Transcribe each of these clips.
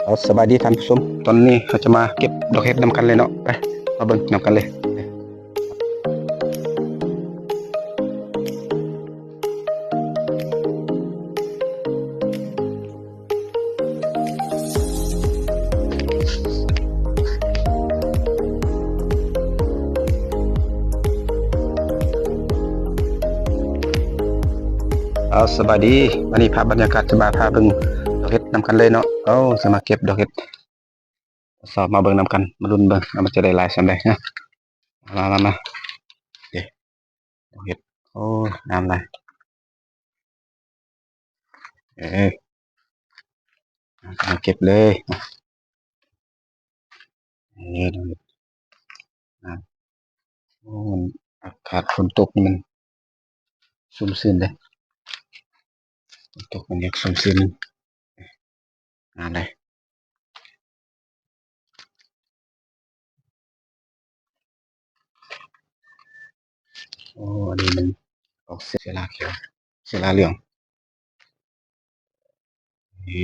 ເອົາ ສະບາຍດີທ່ານຜູ້ຊົມ, ຕອນນີ້ເຮົາຈະມາເກັບດອກເຫັດນຳກັນເລີຍເນາະ. ໄປ ມາເບິ່ງນຳກັນເລີຍ. ເອົາ ສະບາຍດີ, ວັນນີ້ພາບບັນຍາກາດຈະມາພາເບິ່ງດອກເຫັດນຳກັນເລີຍເນາະ. ເອົາ ຈະມາເກັບດອກເຫັດ ຊອບມາເບິ່ງນຳກັນ, ມາລຸ້ນເບິ່ງວ່າມັນຈະໄດ້ຫຼາຍສ່ຳໃດນະ. ມາ ມາ ມາ ເດ້ ດອກເຫັດ. ໂອ້ຍ ງາມຫຼາຍ. ເອີ ມາເກັບເລີຍ. ເອີ ດອກເຫັດ ງາມ. ໂອ້ ມັນອາກາດຝົນຕົກນີ້ມັນຊຸ່ມຊື່ນເດ້, ຝົນຕົກມັນຢາກຊຸ່ມຊື່ນ. ງາມເດ້. ໂອ້ ອັນນີ້ມັນອອກເຊື້ອລາຂຽວ ເຊື້ອລາເຫຼືອງ. ເອີ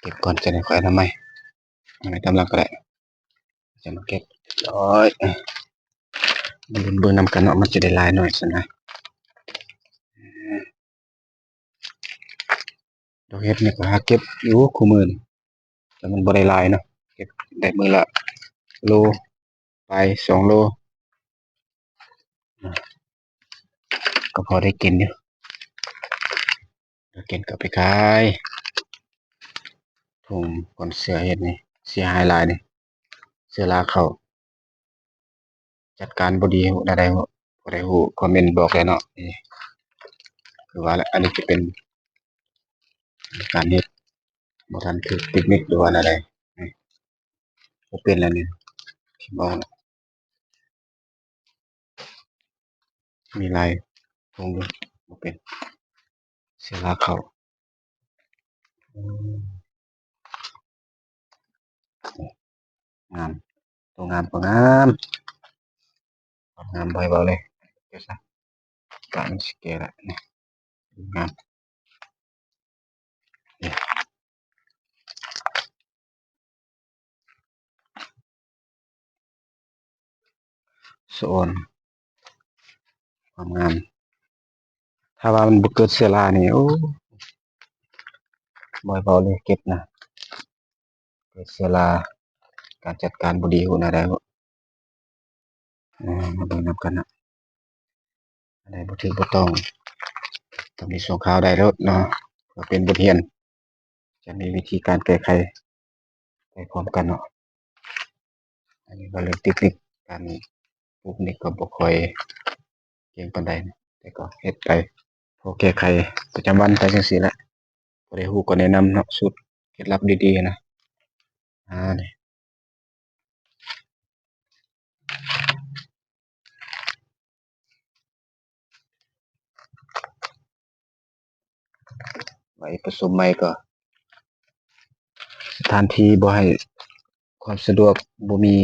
ເກັບກ່ອນ ຈະໄດ້ຄ່ອຍເອົາມາໃໝ່ ເອົາໃໝ່ຕາມຫຼັງກໍໄດ້. ຈະມາເກັບ ໂອ້ຍ ມາລຸ້ນເບິ່ງນຳກັນເນາະ ມັນຈະໄດ້ຫຼາຍໜ້ອຍຊັ້ນນະ. ດອກເຫັດນີ້ກໍຫາເກັບຢູ່ຄູ່ມື້ນີ້ ແຕ່ມັນບໍ່ໄດ້ຫຼາຍເນາະ, ເກັບໄດ້ມື້ລະໂລປາຍ ສອງໂລ ກໍພໍໄດ້ກິນຢູ່. ດອກເຫັດກໍໄປຂາຍ. ຖົງກ່ອນເຊື້ອເຫັດນີ້ເສຍຫາຍຫຼາຍນີ້, ເຊື້ອລາເຂົ້າ. ຈັດການບໍ່ດີຮູ້ແນວໃດ ຜູ້ໃດຮູ້ຄອມເມັນບອກແດ່ເນາະ. ຄືວ່າແຫຼະ ອັນນີ້ຈະເປັນການເຮັດບໍ່ທັນຖືກເຕັກນິກ ຫຼືວ່າແນວໃດ ບໍ່ເປັນແລ້ວນີ້ ທີ່ບອກ ມີຫຼາຍຖົງຢູ່ ບໍ່ເປັນ ເສຍລາເຂົ້າ. ອືມ ງາມ ໂຕງາມກໍງາມ ງາມບໍ່ໃຫ້ເວົ້າເລີຍ. ເກັບຊະ ກະມັນຊິແກ່ລະ ນີ້ ງາມ ນີ້. ສະອອນຄວາມງາມ. ຖ້າວ່າມັນບໍ່ເກີດເຊື້ອລານີ້ ໂອ້ ບໍ່ໃຫ້ເວົ້າເລີຍ ເກັບນະ ເກີດເຊື້ອລາ ການຈັດການບໍ່ດີ ຮູ້ແນວໃດ. ເອີ ມາເບິ່ງນຳກັນນະ ອັນໃດບໍ່ຖືກບໍ່ຕ້ອງ ຕ້ອງມີຊ່ວງຂ່າວໄດ້ໂລດເນາະ ເພື່ອເປັນບົດຮຽນ ຈະມີວິທີການແກ້ໄຂໄປພ້ອມກັນເນາະ. ອັນນີ້ກໍເລື່ອງເຕັກນິກການປູກນີ້ກໍບໍ່ຄ່ອຍເກັ່ງປານໃດ ແຕ່ກໍເຮັດໄປ ພໍແກ້ໄຂປະຈຳວັນໄປຈັ່ງຊີ້ແຫຼະ. ບໍ່ໄດ້ຮູ້ກໍແນະນຳເນາະ ສູດເຄັດລັບດີໆນະ. ອາ ນີ້ ໄວ້ປະຊຸມໃໝ່ກໍ ສະຖານທີ່ບໍ່ໃຫ້ ຄວາມສະດວກບໍ່ມີ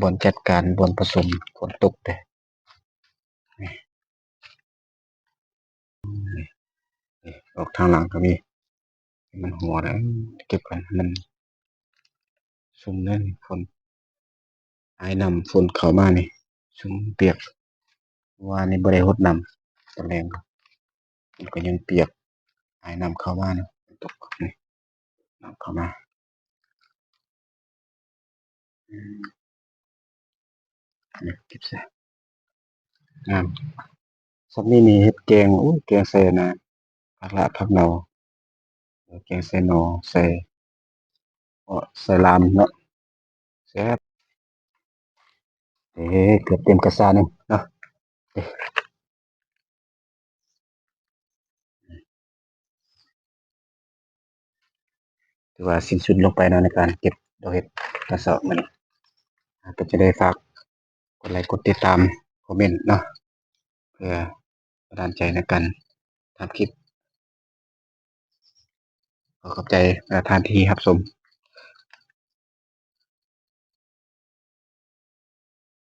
ບ່ອນຈັດການບ່ອນປະຊຸມ ຝົນຕົກເດ້. ນີ້ ນີ້ ອອກທາງຫຼັງກໍມີ ມັນຫົວແລ້ວ ເກັບໄວ້ໃຫ້ມັນຊຸ່ມແນ່ ຝົນ ອາຍນ້ຳຝົນເຂົ້າມານີ້ຊຸ່ມປຽກ. ວານນີ້ບໍ່ໄດ້ຫົດນ້ຳ ຕອນແລງມັນກໍຍັງປຽກ ອາຍນ້ຳເຂົ້າມາເນາະ ຝົນຕົກນີ້ ນ້ຳເຂົ້າມາ. ອືມ ນີ້ເກັບຊະ ງາມ. ສ່ຳນີ້ນີ້ເຮັດແກງ ໂອ້ຍ ແກງໃສ່ອັນນະ ຜັກລະ ຜັກເນົ່າ ແກງໃສ່ໜໍ່ ໃສ່ເອາະ ໃສ່ລາມເນາະ ແຊບ. ເອີ ເກືອບເຕັມກະສາໜຶ່ງເນາະ. ເອີ ຖືວ່າສິ້ນສຸດລົງໄປເນາະ ໃນການເກັບດອກເຫັດຕອນເຊົ້າມື້ນີ້. ກໍຈະໄດ້ຝາກກົດໄລກົດຕິດຕາມ ຄອມເມັນເນາະ ເພື່ອບັນດານໃຈໃນການທຳຄລິບ. ຂໍຂອບໃຈທ່ານທີ່ຮັບຊົມ.